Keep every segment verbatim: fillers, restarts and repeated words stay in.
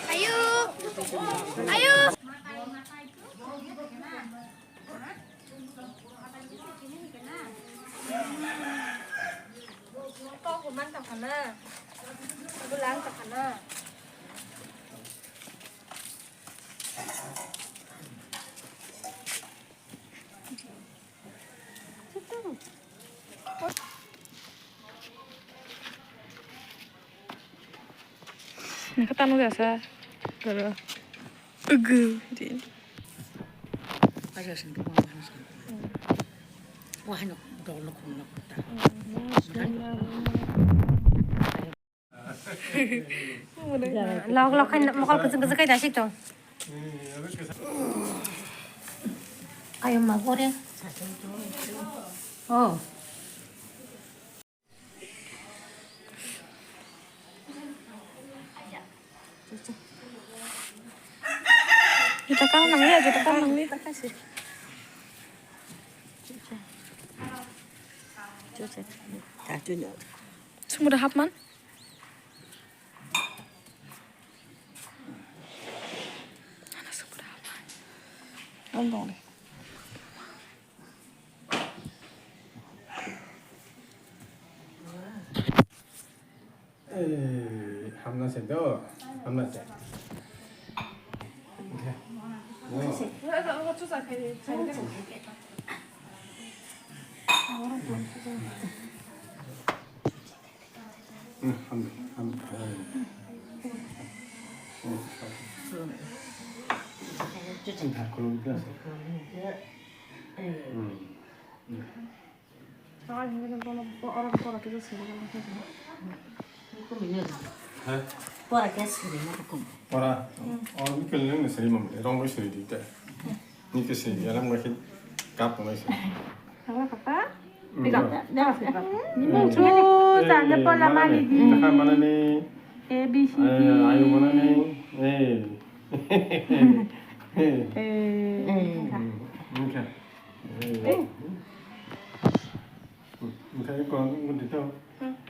Ayo. Ayo. Nokha tamo jasa. Goro. Ugu. Di. Aja sing ko wahano sing. Wahano dol no khum no kota. Lok lok khain mokol kwchwng kwchwng khai dasik tong. Ayung ma bore. Oh. Juta kang nang ya, juta kang nang ya. Sumura hapman. Ang dong le. Eh, hamna se do, hamna se. Pora khe siri na hukum. Pora. Oh, ni kelen ni siri mam, rong ni siri di te. Ni ke siri, alam ngai kap ngai siri. Apa kata? Dah, dah, dah. Ni mau cuba. Mana ni? A B C D. Ayo mana ni? Eh. Eh. Oke. Eh. Oke, ko ngun di to.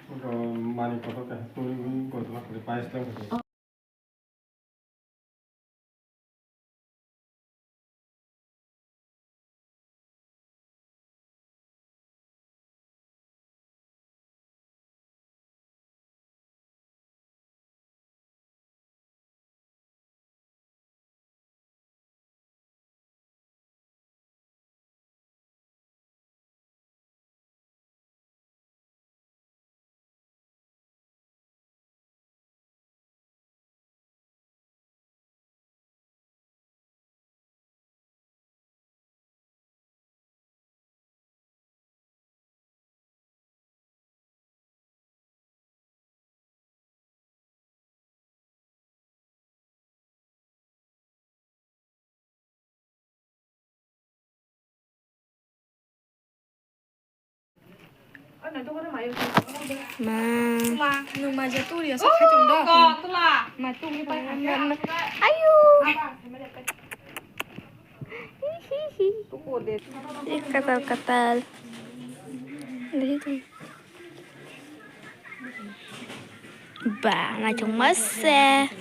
Ko mani ko to ka. Ko ngun ko to ka. Pais lang ko. Ma. Ma, nwng ma je turi asa khai tong do. Ma turi pai. Ayu. Ih, katal katal. Lihat tu. Ba, naithok masa.